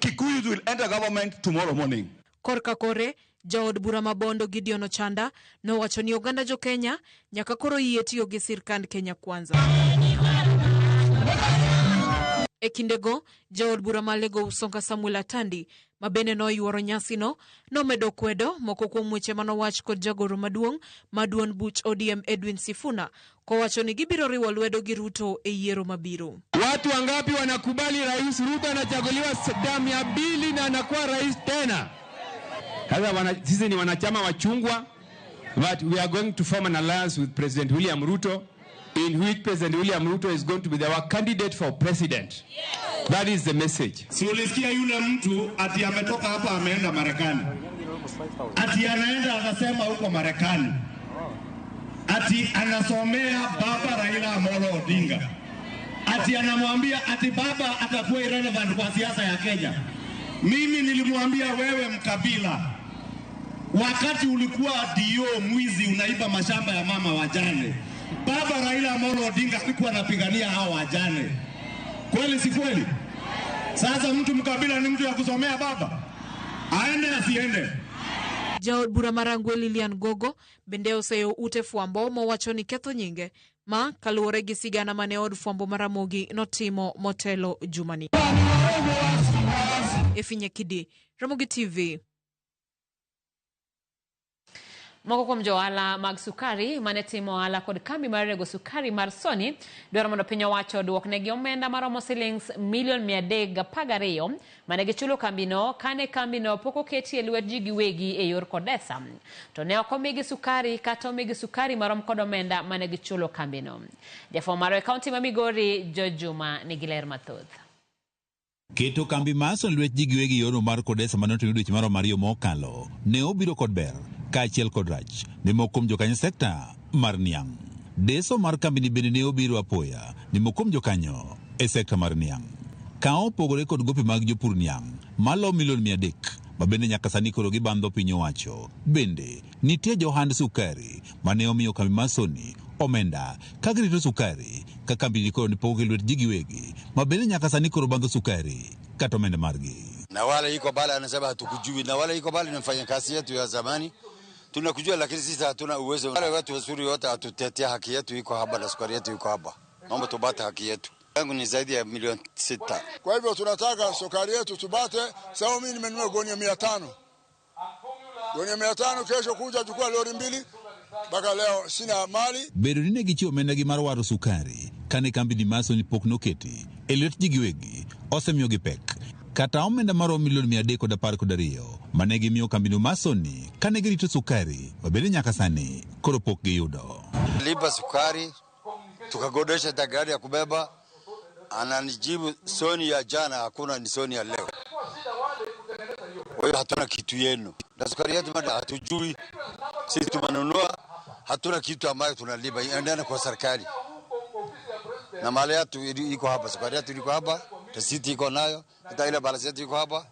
Kikuyus will enter government tomorrow morning.
Korka kore, jaod bura ma Bondo Gideon Ochanda nowacho ni oganda jo Kenya nyaka koro yie tiyo gi sirkand Kenya Kwanza. E kindego, jaod bura ma Lego Usonga Samuel Atandi ma bende noyuoro nyasino nomedo kwedo moko kuom weche manowach kod jagoro maduong' ma duond buch ODM Edwin Sifuna kowacho ni gibiro riwo lwedo gi Ruto e yiero mabiro.
Watu wangapi wanakubali Rais Ruto anachaguliwa damu ya pili na anakuwa rais tena? Sasa sisi ni wanachama wa chungwa, but we are going to form an alliance with President William Ruto, in which President William Ruto is going to be our candidate for president. That is the message.
Si ulisikia yule mtu ati ametoka hapa ameenda Marekani, ati anaenda anasema huko Marekani ati anasomea baba Raila Amolo Odinga, ati anamwambia ati baba atakuwa irrelevant kwa siasa ya Kenya. Mimi nilimwambia wewe mkabila, wakati ulikuwa dio mwizi unaiba mashamba ya mama wajane, baba Raila Amolo Odinga alikuwa anapigania hao wajane. Kweli si kweli? Sasa mtu mkabila ni mtu ya kusomea baba? Aende asiende?
Jaod bura ma Rangwe Lilian Gogo bende oseyo ute fwambo mowacho ni ketho nyinge ma kaluwore gi sigana mane od fwambo ma Ramogi notimo motelo jumani. Efinya Kidi, Ramogi TV.
Moko kuom jo ohala mag sukari mane timo ohala kod kambi mar rego sukari mar Sony dwaro mondo piny owacho oduoknegi omenda maromo silings milion 312 mane gichulo kambino kane kambino pok oketi e lwet ji giwegi e yor Kodesa. To ne ok omigi sukari kata omigi sukari marom kod omenda mane gichulo kambino. Jafwambo marwa e kaunti ma Migori George Juma nigi ler mathoth.
Keto kambi mar Sony lwet ji giwegi yorno mar Kodesa mane otim dweche maromo ariyo mokalo ne obiro kod ber kaachiel kod rach ne moko kuom jokanyo sekta mar niang'. Deso mar kambini bende ne obiro apoya ne moko kuom jokanyo e sekta mar niang'. Ka opogore kod gope mag jopur niang' malo milion 300 ma bende nyaka sani koro gibandho piny owacho. Bende nitie johand sukari mane omiyo kambi mar Sony omenda ka girito sukari ka kambini koro ne pok lwet ji giwegi ma bende nyaka sani koro bandho sukari kata omenda margi.
Na wale iko bale anasema hatukujui, na wale iko bale ni mfanyakazi yetu ya zamani tunakujua, lakini sisi hatuna uwezo. Wale watu wazuri wote hatutetea haki yetu iko hapa na sukari yetu iko hapa, naomba tubate haki yetu. Yangu ni zaidi ya milioni 6.
Kwa hivyo tunataka sukari yetu tubate. Sawa, mimi nimenunua gunia 500. Gunia 500, kesho kuja chukua lori 2. Mpaka leo sina mali.
Bedo ni ne gichiwo omenda gi mar waro sukari kane kambi mar Sony pok noketi e lwet ji giwegi osemiyogi pek. Kata omenda maromo milion 312 mane gimiyo kambino mar Sony kane girito sukari mabende nyaka sani koro pok giyudo.
Lipa sukari tukagodesha hata gari ya kubeba, ananijibu Sony ya jana hakuna, ni Sony ya leo. Kwa hiyo hatuna kitu yenu na sukari yetu bado hatujui, sisi tumenunua, hatuna kitu ambayo tunalipa, endana kwa serikali na mali yetu iko hapa, sukari yetu iko hapa, risiti iko nayo, hata ile balance yetu iko hapa.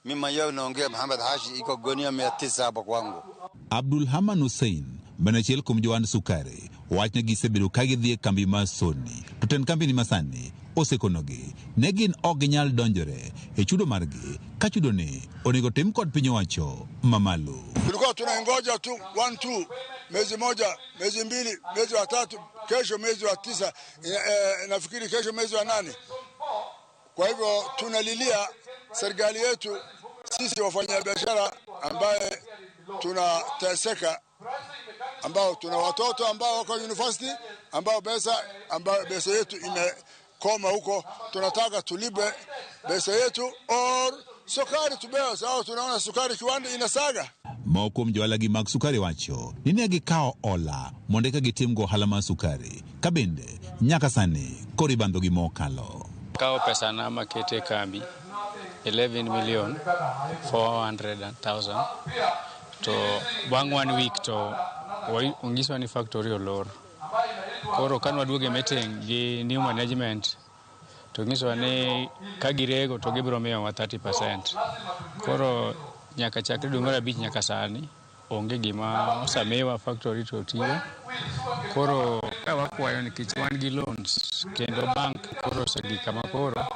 Mimi mwenyewe naongea Muhammad Hashi, iko gunia 900 hapa kwangu.
Abdul Haman Hussein man achiel kuom johand sukari wach ne gisebedo ka gidhi e kambi mar Sony to tend kambi ni masani osekonogi ne gin ok ginyal donjore e chudo margi ka chudo ni onego tim kod piny owacho mamalo.
Tulikuwa tunangoja tu 1 2 mwezi 1, mwezi 2, mwezi wa 3, kesho mwezi wa 9, nafikiri kesho mwezi wa 8. Kwa hivyo tunalilia serikali yetu, sisi wafanyabiashara ambaye tunateseka, ambao tuna watoto ambao wako university, ambao pesa yetu imekoma huko. Tunataka tulipe pesa yetu or sukari tubewa, sawa tunaona sukari kiwanda inasaga.
Moko kuom johala gi mag sukari wacho ni ne gikawo hola mondo eka gitim go ohala mar sukari ka bende nyaka sani koro ibandho gi mokalo.
Kawo pesa na makete kambi 11,400,000 to bang' 1 week to onyiswa ni factory olor. Koro kan waduogo e meeting gi new management To nyisowa ni ka girego to gibiro miyowa 30%. Koro nyaka chakre dwe mar abich nyaka sani onge gima osemiwa factory to tiyo. Koro ka wakwayo nikech wan gi loans kendo bank koro osegik kama koro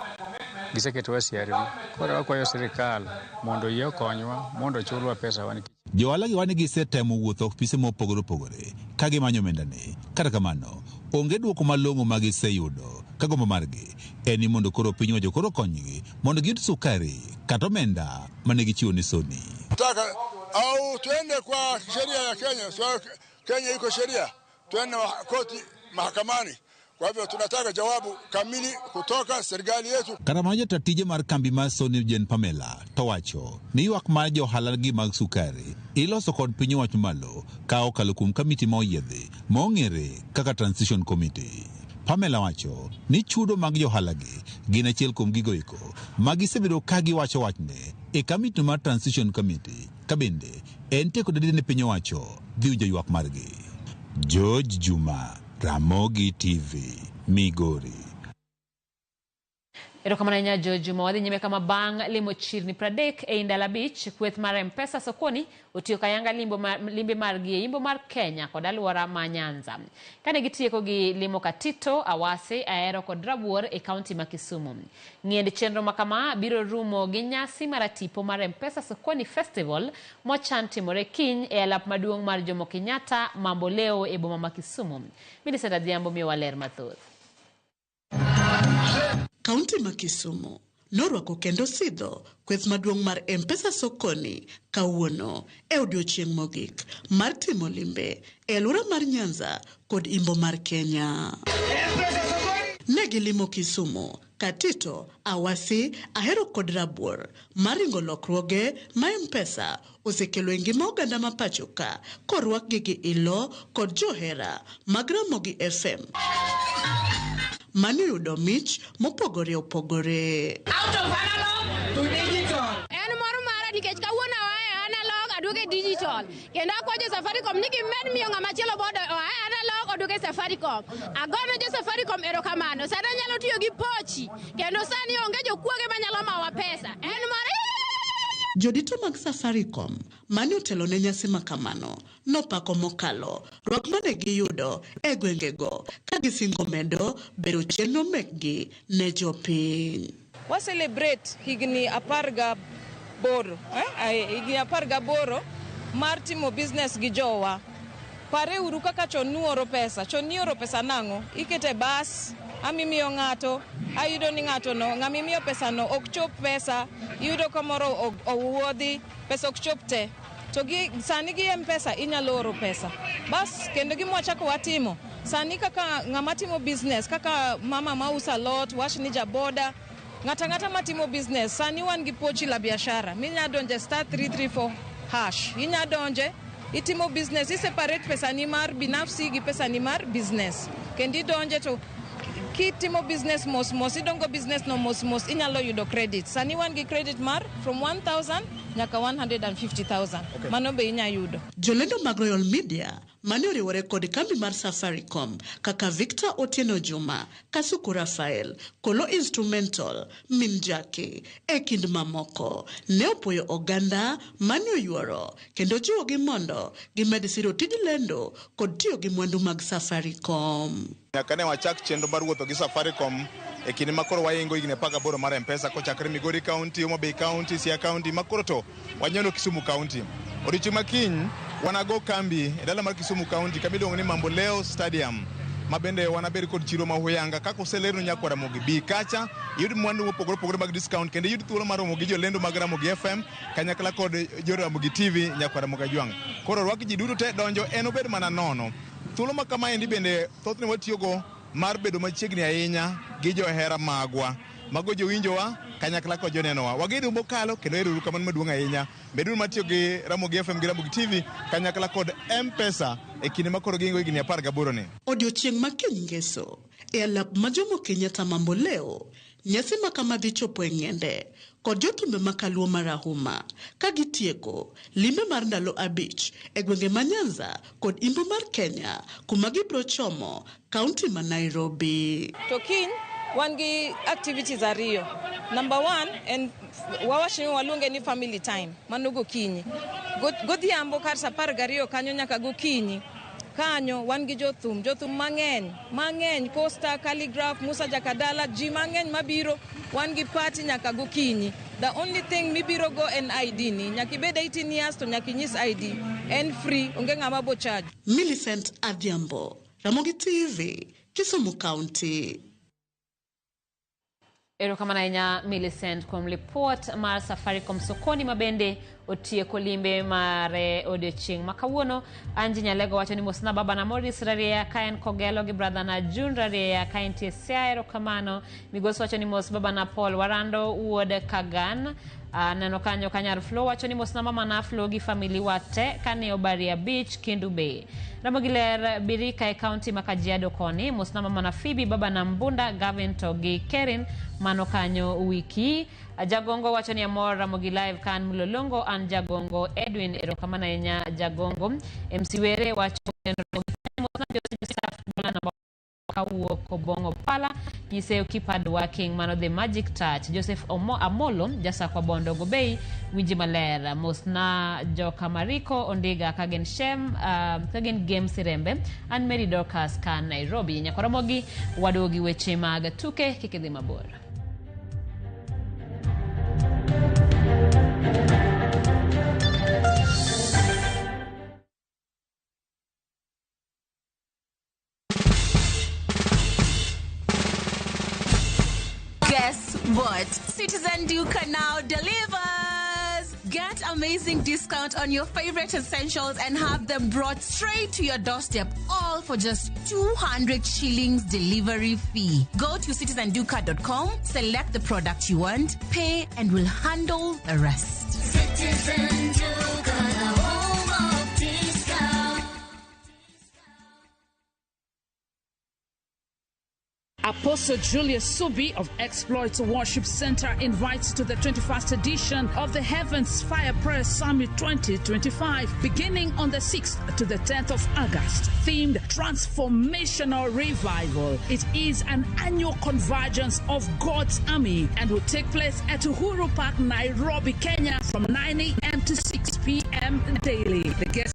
giseketowa CRB. Koro wakwayo sirikal mondo oyie okonywa mondo ochulwa pesa wa nikech
Johala gi wani gisetemo wuotho ofise mopogore opogore ka gimanyo omendani. Kata kamano, onge dwoko malong'o ma giseyudo ka gombo margi en ni mondo koro piny owacho koro okonygi mondo giyud sukari kata omenda mane gichiwo ne Sony.
Taka au tuende kwa sheria ya Kenya. So, Kenya iko sheria, tuende koti mahakamani. Kwa hivyo tunataka jawabu kamili kutoka serikali yetu.
Kata mana jata tije mar kambi mar Sony Jane Pamela to wacho ni ywak mar johala gi mag sukari iloso kod piny owacho malo ka okalo kuom kamiti ma oyiedhi ma ong'ere kaka Transition Committee. Pamela wacho ni chudo mag johala gi gin achiel kuom gigo eko ma gisebedo ka giwacho wachne e kamiti mar Transition Committee ka bende en tie kod adier ni piny owacho dhi winjo ywak margi. George Juma, Ramogi TV, Migori.
Erokamano ahinya George Juma. Wadhi nyime kama bang' limo chirni 30 ei ndalo 5, kweth mar M-Pesa Sokoni otiyo kayanga limbe margi e imbo mar Kenya kod alwora ma Nyanza. Kane gitieko gi limo Katito, Awase, Ahero kod Rabuor e kaunti ma Kisumu. Ng'iend chenro ma kama biro rumo gi nyasi mar tipo mar M-Pesa Sokoni Festival mochan timore kiny e alap maduong' mar Jomo Kenyatta Mamboleo e boma ma Kisumu. Millicent Adhiambo miyowa ler mathoth.
Kaunti ma Kisumu norwako kendo sidho kweth maduong' mar M-Pesa Sokoni kawuono e odiochieng' mogik mar timo limbe e alwora mar Nyanza kod imbo mar Kenya. Ne gilimo Kisumu, Katito, Awasi, Ahero kod Rabuor mar ringo lokruoge ma M-Pesa osekelo e ngima oganda ma pacho ka korwakgi gi ilo kod johera mag Ramogi FM mane oyudo mich mopogore opogore.
Out of analog to digital. En mor mara nikech kawuono oa e analog aduogo e digital. Kendo akwayo jo Safaricom ni gimed miyo ng'ama chielo bodo oa e analog oduogo e Safaricom. Agono jo Safaricom erokamano. Sani anyalo tiyo gi pochi. Kendo sani onge jokuoge manyalo mawa pesa. En mor.
Jodito mag Safaricom mane otelo ne nyasi makamano nopako mokalo rwak mane giyudo e gwengego ka gisingo medo bero chenro mekgi ne jopiny.
Wa celebrate higni 18, higni 18 mar timo business gi jowa. Pare uru kaka chon nuoro pesa, chon nioro pesa nang'o? Ikete bas, amimiyo ng'ato, ayudo ni ng'ato no, ng'ama imiyo pesa no ok chop pesa, iyudo kamoro owuodhi, pesa ok chop te. To gi sani gi M-Pesa inyalo oro pesa. Bas, kendo gima wachako watimo, sani kaka ng'ama timo business, kaka mama mauso alot, wach ni jaboda, ng'ata ng'ata matimo business, sani wan gi pochi la biashara, minya donje *334#, inya donje, itimo business, iseparate pesa ni mar binafsi gi pesa ni mar business. Kendo idonje to kitimo business mos mos, idongo business no mos mos, inyalo yudo credit. Sani wan gi credit mar from 1,000 nyaka 150,000.
Okay.
Mano be inya yudo.
Jolendo mag Royal Media mane oriwore kod kambi mar Safaricom kaka Victor Otieno Juma, Kasuku Rafael, Kolo Instrumental, Min Jackie e kind mamoko ne opuoyo oganda mane oyuoro kendo jiwogi mondo gimed siro tij lendo kod tiyo gi mwandu mag Safaricom.
Nyaka ne wachak chenro mar wuotho gi Safaricom e kinde ma koro waingo higni 18 mar M-Pesa kochakre Migori County, Homa Bay County, Siaya County, ma koro to wanyono Kisumu County. Odiochieng' ma kiny wanago kambi e dala mar Kisumu County kama iluongo ni Mamboleo Stadium, ma bende wanabed kod chiro ma huyanga kaka oselernu nyakwar Ramogi. Bi kacha iyud mwandu mopogore opogore mag discount kendo iyud thuolo mar romo gi jolendo mag Ramogi FM kanyakla kod jo Ramogi TV nyakwar Ramogi Ajwang'. Koro rwak ji duto te donjo en obed mana nono. Thuolo ma kamaendi bende thothne watiyogo mar bedo machiegni ahinya gi johera magwa. Mago jowinjowa kanyakla kod jonenowa. Wagedo mokalo kendo ero uru kamano maduong' ahinya. Beduru matiyo gi Ramogi FM gi Ramogi TV kanyakla kod M-Pesa e kinde ma koro giingo higni 18 ni.
Odiochieng' ma kiny ngeso e alap ma Jomo Kenyatta Mamboleo, nyasi ma kama dhi chopo e ng'ende kod jothumbe ma kaluo marahuma ka gitieko limbe mar ndalo 5 e gwenge ma Nyanza kod imbo mar Kenya kuma gibiro chomo kaunti ma Nairobi.
To kiny Wan gi activities ariyo. Number one, en wawach ni waluonge ni family time, mano gokinyi. Godhiambo kar saa 12 kanyo nyaka gokinyi. Kanyo wan gi jothum, jothum mang'eny, mang'eny, Costa, Calligraph, Musa Jakadala, ji mang'eny mabiro, wan gi party nyaka gokinyi. The only thing mibiro go en ID ni, nyaka ibed 18 years to nyaka inyis ID. En free, onge ng'ama bo charge.
Millicent Adhiambo, Ramogi TV, Kisumu County.
Erokamano ahinya Millicent kuom lipot mar Safaricom sokoni mabende otieko limbe mare odiochieng' ma kawuono. Anji Nyalego wacho ni mosna baba na Morris Rarieya ka en Kogelo gi brother na June Rarieya ka entie Siaya. Erokamano. Migosi wacho ni mos baba na Paul Warando wuod Kagan. Neno kanyo Kanyar Flo wacho ni mosna mama na Flo gi family wa te kane Obaria Beach Kendu Bay. Ramogi Ler Birika e county ma Kajiado koni mosna mama na Phoebe baba na Mbunda Gavin to gi Kerin mano kanyo wiki. Jagongo wacho ni amor Ramogi Live kan Mlolongo an Jagongo Edwin. Erokamano ahinya Jagongo. MC Were wacho mosna Joseph Dola namba kawuok Obong'o Pala nyise keep hard working mano the magic touch. Joseph Amolo Jasakwa Bondo Gobei winji maler mosna Joka Mariko Ondiga kagen Shem kagen Game Sirembe an Mary Dorcas ka Nairobi. Nyakoromogi wadogi weche mag tuke kik idhi mabor.
Guess what? Citizen Duka now delivers! Get amazing discount on your favorite essentials and have them brought straight to your doorstep, all for just 200 shillings delivery fee. Go to citizenduka.com, select the product you want, pay, and we'll handle the rest.
Citizen Duka, the home of discount.
Apostle Julius Subi of Exploits Worship Center invites to the 21st edition of the Heavens Fire Prayer Summit 2025, beginning on the 6th to the 10th of August, themed Transformational Revival. It is an annual convergence of God's army and will take place at Uhuru Park, Nairobi, Kenya, from 9 a.m. to 6 p.m. daily. The guest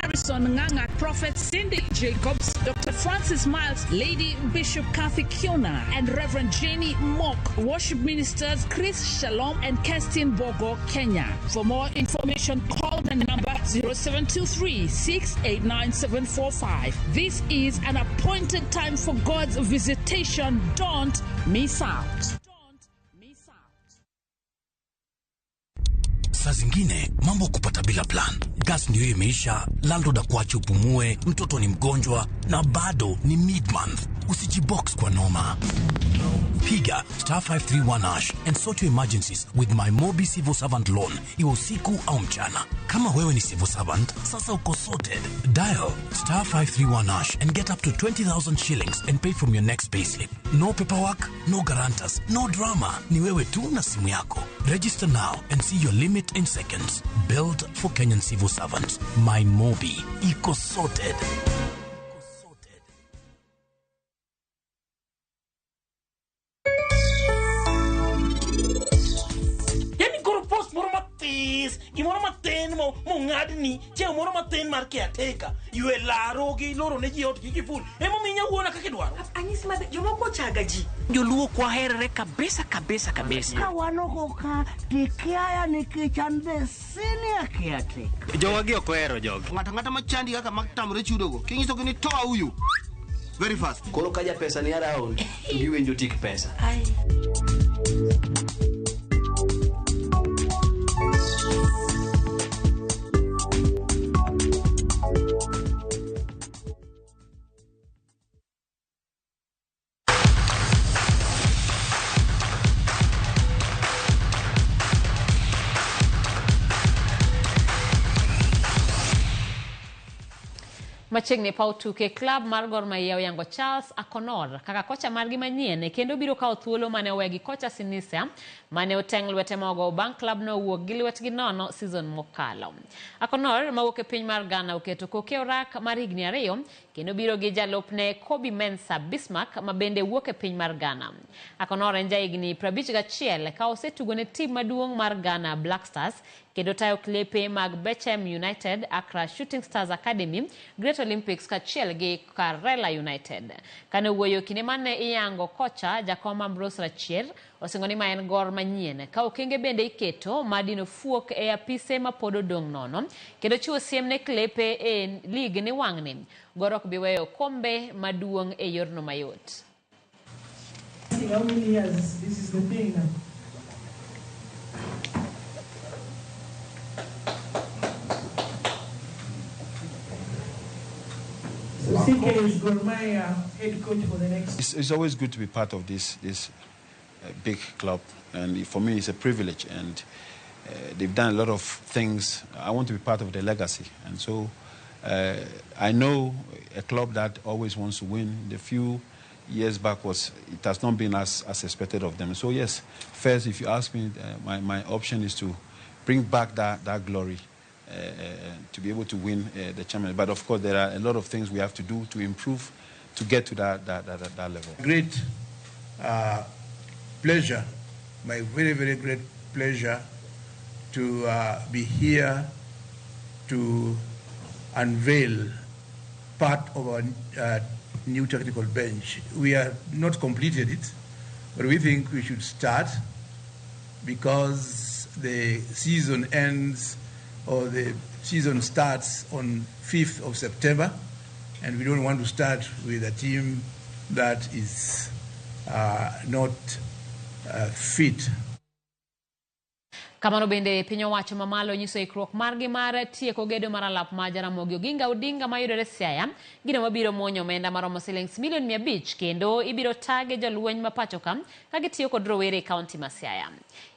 Harrison Nganga, Prophet Cindy Jacobs, Dr. Francis Miles, Lady Bishop Kathy Kiona, and Reverend Jenny Mock, worship ministers Chris Shalom and Kerstin Bogo, Kenya. For more information, call the number 0723 689 745. This is an appointed time for God's visitation. Don't miss out.
Saa zingine mambo kupata bila plan. Gas ndio imeisha, landlord akuache upumue, mtoto ni mgonjwa na bado ni mid-month. Usijibox kwa noma. Piga star 531 hash and sort your emergencies with my Mobi Civil Servant Loan, iwe usiku au mchana. Kama wewe ni civil servant, sasa uko sorted. Dial star 531 hash and get up to 20,000 shillings and pay from your next payslip. No paperwork, no guarantors, no drama. Ni wewe tu na simu yako. Register now and see your limit in seconds. Built for Kenyan civil servants. My Mobi. Iko sorted.
Gimoro matin mong'adni, chieng' moro matin mar caretaker, ywe laro gi loro ne ji ot gi kiful. Emomiyo inyawuona kaka idwaro.
Anyisi madhe, jomoko ochaga ji.
Joluo kwaherre kabisa kabisa kabisa.
Ka wan oko ka tikiaya nikech an the senior caretaker.
Jowa gi ok ohero jogi.
Ng'ato ang'ata machandi kaka matamre chudogo, kinyisogi ni toa huyu. Very fast.
Koro ka ja pesa ni around, to giwinjo tik pesa.
Ai.
Machiegni paw tuke klab mar Gor Mahia oyango Charles Akonor kaka kocha margi manyien kendo biro kawo thuolo mane owe gi kocha Sinisa mane oteng' lwete mogo bang' klabno owuok gi lwetgi nono season mokalo. Akonor mawuok e piny mar Ghana oketo koke orak mar higni 2 kendo biro gi jalupne Kobe Mensah Bismarck ma bende wuok e piny mar Ghana. Akonor en jahigni 51 ka osetugo ne tim maduong' mar Ghana Black Stars kendo tayo klepe mag Bechem United, Accra Shooting Stars Academy, Great Olympics kaachiel gi Karela United. Kane owuoyo kinde mane iyango kocha, jakom Ambrose Rachier osingo ni ma en gor manyien ka okenge bende iketo mar dino fuok e apise mapod odong' nono kendo chiwo siem ne klepe e lig ni wang'ni Gor ok bi weyo okombe maduong' e yorno mayot.
How many years this is the thing now? So CK is Gor Mahia head coach for the next.
It's always good to be part of this big club, and for me it's a privilege. And they've done a lot of things. I want to be part of the legacy, and so I know a club that always wants to win. The few years back it has not been as expected of them. So yes, first, if you ask me, my option is to bring back that glory, to be able to win the championship. But of course, there are a lot of things we have to do to improve, to get to that level.
Great pleasure, my very, very great pleasure to be here to unveil part of our new technical bench. We have not completed it, but we think we should start because the season ends, or the season starts on 5th of September, and we don't want to start with a team that is not fit.
Kamano bende piny owacho mamalo nyiso ikruok margi mar tieko gedo mar alap ma Jaramogi Oginga Odinga mayudore Siaya, gino mabiro muonyo omenda maromo silings milion 500 kendo ibiro tage jolweny ma pacho ka gitiyo kod rowere e kaunti ma Siaya.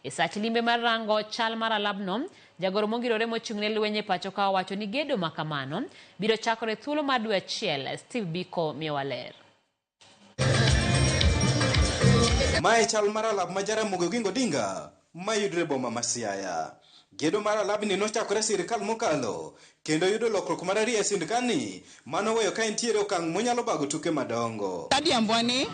E sach limbe mar rango chal mar alabno, jagoro mongirore mochung' ne lweny e pacho ka owacho ni gedo ma kamano biro chakore thuolo mar dwe achiel. Steve Biko miyowa ler.
Mae chal mar alap ma Jaramogi Oginga Odinga mayudore boma ma Siaya. Gedo mar alabni nochakore sirikal mokalo kendo yudo lokruok mar ariyo e sindikani manoweyo ka entiere okang' monyalo bago tuke madongo.
Stadium wani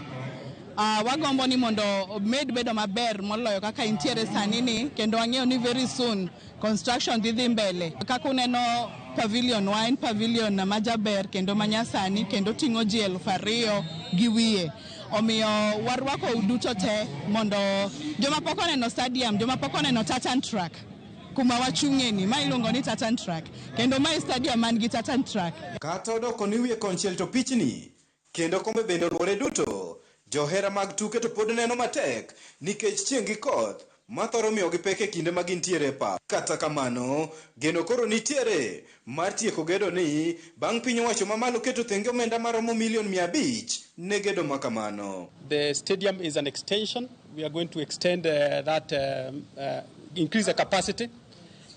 wagombo ni mondo omed bedo maber moloyo kaka entiere sani ni, kendo wang'eyo ni very soon construction dhi dhi mbele. Kaka uneno pavilion wa en pavilion majaber kendo manyasani kendo ting'o ji 2,000 gi wiye. Omiyo warwako duto te mondo joma pok oneno stadium, joma pok oneno tartan track kuma wachung'eni, ma iluongo ni tartan track, kendo mae stadium man gi tartan track.
Kata odoko ni wiye konchiel to pichni kendo kombe bende oluore duto, johera mag tuke to pod neno matek nikech chieng' gi koth mathoro miyogi pek e kinde ma gintiere e pap. Kata kamano, geno koro nitiere mar tieko gedo ni bang' piny owacho mamalo keto thenge omenda maromo milion 500 ne gedo ma kamano.
The stadium is an extension. We are going to extend increase the capacity.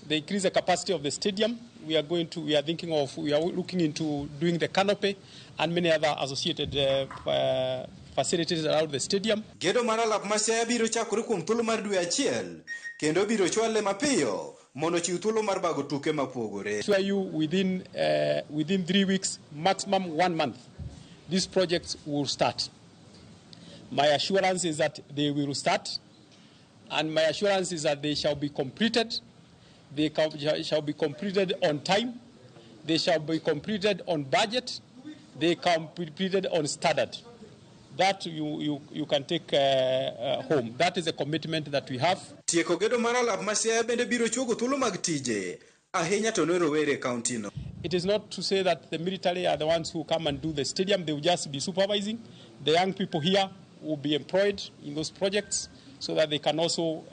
They increase the capacity of the stadium. We are looking into doing the canopy and many other associated facilities around the stadium.
Gedo mar alap ma Siaya biro chakore kuom thuolo mar dwe achiel kendo biro chwale mapiyo mondo chiw thuolo mar bago tuke mapogore.
Assure you within 3 weeks, maximum 1 month, these projects will start. My assurance is that they will start, and my assurance is that they shall be completed. They shall be completed on time. They shall be completed on budget. They completed on standard. That you can take home. That is a commitment that we have.
Tieko gedo mar alap ma Siaya bende biro chuogo thuolo mag tije ahinya to ne rowere e kaunti no.
It is not to say that the military are the ones who come and do the stadium. They will just be supervising. The young people here will be employed in those projects so that they can also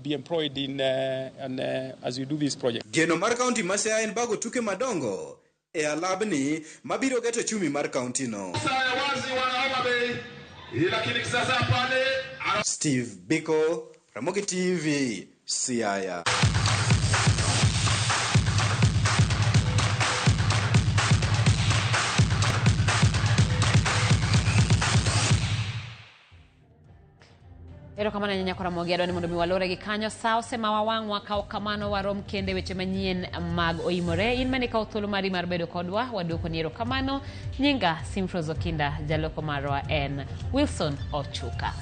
be employed in as we do this project.
Geno mar kaunti ma Siaya en bago tuke madongo e alabni mabiro geto chumi mar kaunti no. Steve Biko, Ramogi TV, Siaya.
Erokamano ahinya nyakora Ramogi, adwa ni mondo mi walore gi kanyo. Sa osemawa wang'wa kaw kamano warom kende weche manyien mag oimore. In mane ikawo thuolo mari mar bedo kodwa, waduoko ni erokamano. Nyinga Simfros Okinda, jaloko marwa en Wilson Ochuka.